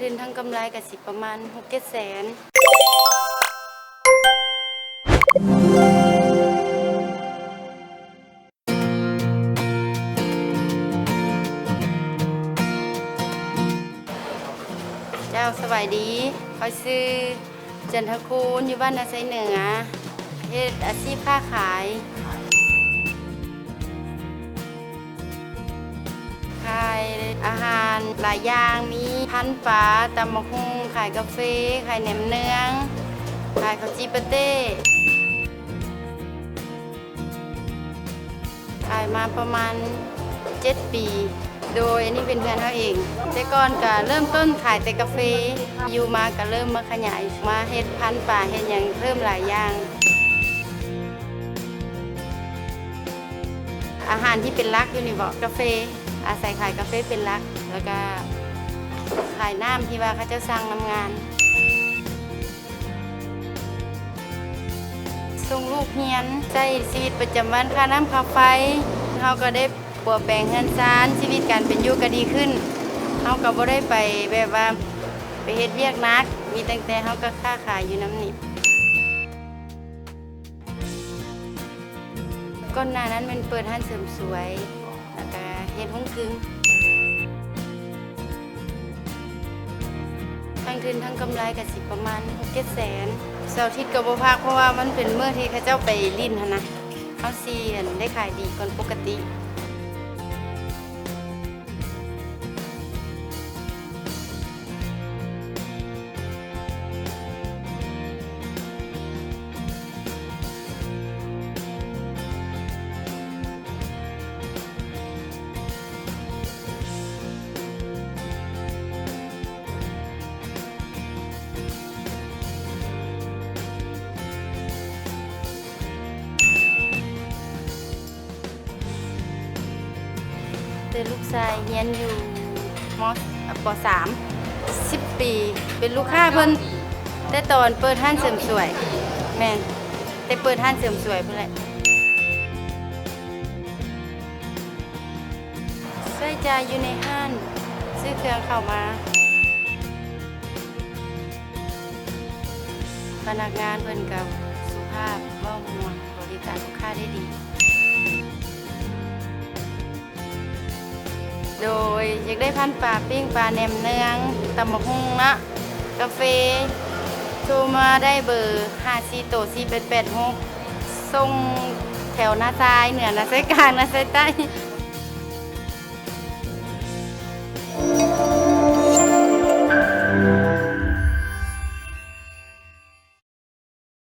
ທຶນທັງກຳໄລກໍຊິປະມານຫົກເຈັດແສນ. ເຈົ້າ ສະບາຍດີ. ຂ້ອຍຊື່ ຈັນທະຄູນ ຢູ່ບ້ານນາໄຊເໜືອ ເຮັດອາຊີບຄ້າຂາຍ ຂາຍອາຫານຫຼາຍຢ່າງ ມີພັນປາ, ຕຳບັກຫຸ່ງ, ຂາຍກາເຟ, ຂາຍແໜມເໜືອງ, ຂາຍເຂົ້າຈີ່ປາເຕ້. ຂາຍມາປະມານເຈັດປີ ໂດຍອັນນີ້ເປັນເຮືອນເຮົາເອງ. ແຕ່ກ່ອນກະເລີ່ມຕົ້ນຂາຍແຕ່ກາເຟ ຢູ່ມາກະເລີ່ມມາຂະຫຍາຍ ມາເຮັດພັນປາເຮັດຫຍັງເພີ່ມຫຼາຍຢ່າງ. ອາຫານທີ່ເປັນຫຼັກຢູ່ນີ້ເບາະ ກາເຟ ອາໄສຂາຍກາເຟເປັນຫຼັກ ແລ້ວກະຂາຍນ້ຳທີ່ວ່າເຂົາເຈົ້າສັ່ງນຳງານ. ສົ່ງລູກຮຽນ ໃຊ້ຊີວິດປະຈຳວັນ ຄ່ານ້ຳຄ່າໄຟ ເຮົາກໍໄດ້ປົວແປງເຮືອນຊານ ຊີວິດການເປັນຢູ່ກໍດີຂຶ້ນ ເຮົາກໍບໍ່ໄດ້ໄປແບບວ່າໄປເຮັດວຽກໜັກ ມີຕັ້ງແຕ່ເຮົາກໍຄ້າຂາຍຢູ່ນຳນີ້. ກ່ອນໜ້ານັ້ນແມ່ນເປີດຮ້ານເສີມສວຍ ແລ້ວກະເຮັດໂຮງກຶງ. ທັງທຶນທັງກຳໄລກະຊິປະມານຫົກເຈັດແສນ. ເສົາອາທິດກະບໍ່ພັກ ເພາະວ່າມັນເປັນມື້ທີ່ເຂົາເຈົ້າໄປຫຼິ້ນຫັ້ນນະ ເຮົາຊິ ອັນ ໄດ້ຂາຍດີກວ່າປົກກະຕິ. ແຕ່ລູກຊາຍຮຽນຢູ່ ມ ປໍສາມ ສິບປີ ເປັນລູກຄ້າເພິ່ນ ແຕ່ຕອນເປີດຮ້ານເສີມສວຍ. ແມ່ນ ແຕ່ເປີດຮ້ານເສີມສວຍພຸ້ນແຫຼະ. ໃຊ້ຈ່າຍຢູ່ໃນຮ້ານ ຊື້ເຄື່ອງເຂົ້າມາ. ພະນັກງານເພິ່ນກໍສຸພາບ ເວົ້າມ່ວນ ບໍລິການລູກຄ້າໄດ້ດີ. ໂດຍ ຢາກໄດ້ພັນປາ, ປີ້ງປາ, ແໜມເໜືອງ, ຕຳບັກຫຸ່ງເນາະ, ກາເຟ ໂທມາໄດ້ເບີ ຫ້າສີ່ໂຕ ສີ່ແປດແປດຫົກ ສົ່ງແຖວນາຊາຍເໜືອ, ນາຊາຍກາງ, ນາຊາຍໃຕ້.